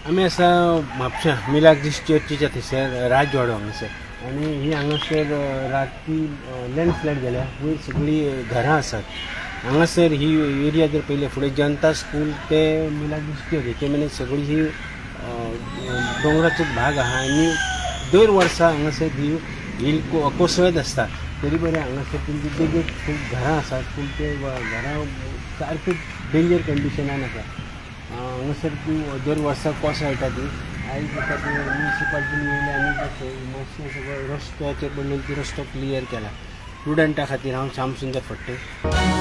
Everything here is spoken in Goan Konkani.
आमी आसा म्हापशा मिलाग्रीस चर्चीच्या थंयसर राजवाडो हांगासर आनी ही हांगासर राती लँडस्लायड जाल्या. वयर सगळीं घरां आसात हांगासर. ही एरिया जर पळयली फुडें जनता स्कूल ते मिलाग्रीस चर्च हेचे मेरेन सगळी ही दोंगराचोच भाग आहा आनी दर वर्सा हांगासर ही हिल कोसळत आसता. तरी बरें हांगासर तुमची देगेक खूब घरां आसात पूण ते घरां सारकी डेंजर कंडिशनान आसा. हांगासर ती दर वर्सा कोसळटा ती. आयज दिसा ती म्युनिसिपालिटीन येयले आनी मातशें सगळो रस्त्याचेर पडलें ती रस्तो क्लियर केला. स्टुडंटा खातीर हांव श्याम सुंदर फडते.